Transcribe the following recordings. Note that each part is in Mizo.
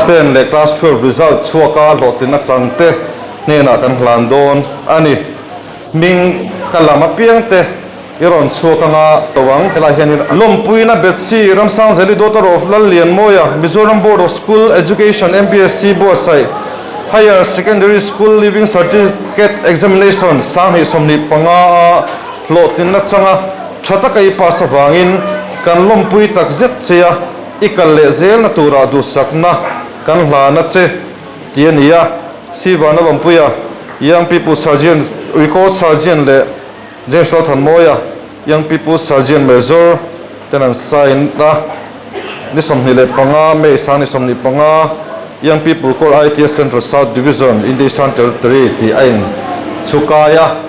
Class ten leh Class 12 result chhuaka hlawhtlinna changte hnenah kan hlan dawn a ni. Hming ka lam apiangte i rawn chhuak anga to ang. Helai hianin lawmpuina Betsy Ramsangzeli daughter of Lallianmawia, Mizoram Board of School Education, MBSE, buatsaih Higher Secondary School Leaving Certificate Examination 2025 a hlawhtlinna changa tha taka i pass avangin kan lawmpui tak zet che a, i kal leh zelna turah duhsakna kan hlan a che ti a ni a. Sivan a lawmpui a, Young People Sergeant, Record Sergeant leh James Lalthanmawia, Young People's Sergeant Major ten an sign a, ni 25 May 2025, Young People Corps ITS Central South Division, India Eastern Territory tih a in chhukai a,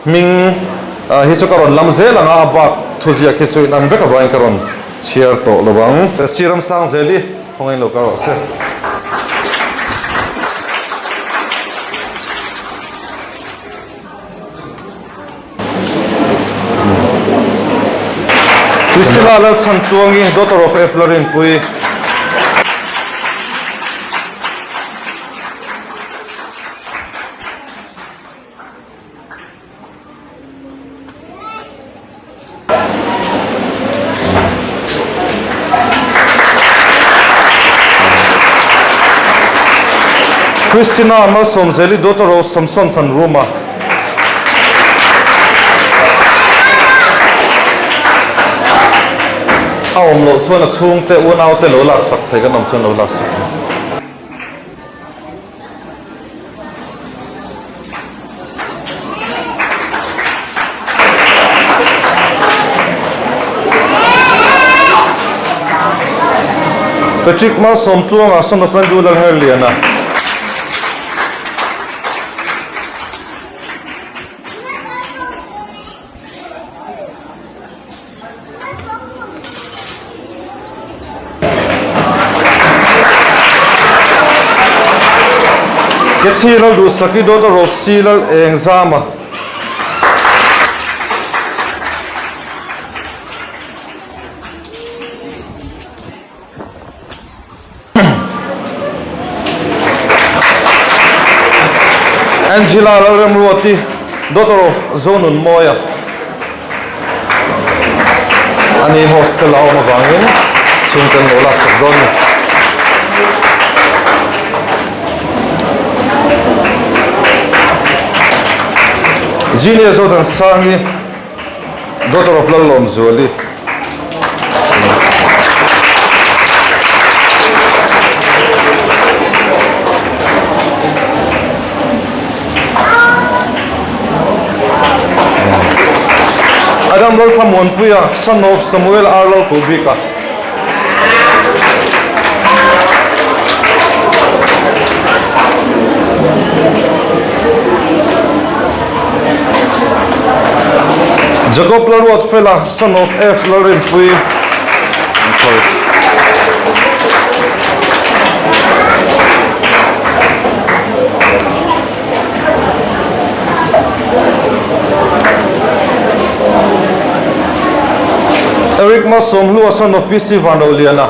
hming hi chu ka rawn lam zel ang a, a bak thuziak hi chu in ang vek avangin ka rawn chhiar tawh lo ang. Sir Ramsangzeli khawngaih lo ka rawh se. Priscilla Lalchhantluangi, daughter of F. Larinpui. Christina Malsawmzeli, daughter of Samson Thanruma. A awm loh chuan a chhungte unaute lo laksak thei kan awm chuan lo laksak thei. Patrick Malsawmtluanga, son of Andrew Lalherliana. Ketsi Lal Duhsaki daughter of C Lal Engzama. Angela Lalremruati, daughter of Zonunmawia, ani hostel a awm avangin chhungten lo laksak dawn a ni. Genius Zothansangi, Daughter of Lallawmzuali. Adam Lalthlamuanpuia, son of Samuel R. Lalkubika. Jacob Lalruatfela, son of F. Lalrinpui, sorry. Eric Malsawmhlua, son of PC Vanroliana.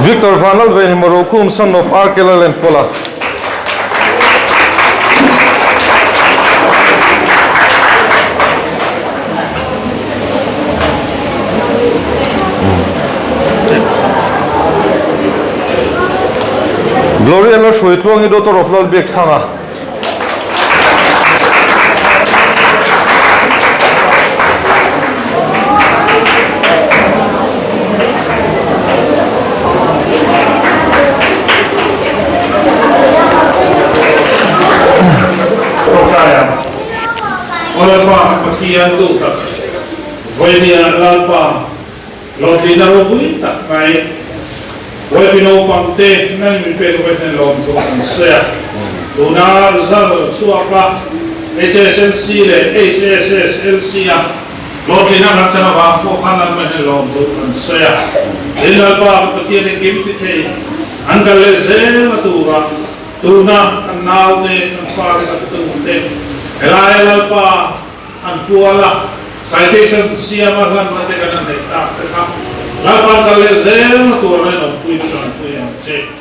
Victor Vanlalveni Marokhum, son of RK Lalenkawla. Gloria Lalhruaitluangi daughter of Lalbiakthanga. Tawngtaia, Aw Lalpa ka Pathian duh tak, vawinia Lalpa hlawhtlinna ropui tak mai Bawipi naupang te nang min pek avai hian lawmthu an sawi a. Tuna result chhuak a, HSLC leh HSSLC a. Hlawhtlina kan chan avang pawh khan Lalpa hian lawmtu kan sawi a. Tin, Lalpa kan Pathian engkim ti thei an kal leh zel a tura tuna kan naute, kan fate, kan tute helaia Lalpa an pual a, citation siama hlanna te kan han neih tak te kha Lalpa an kal leh zel a tura rinawmpui chu an pui ang che.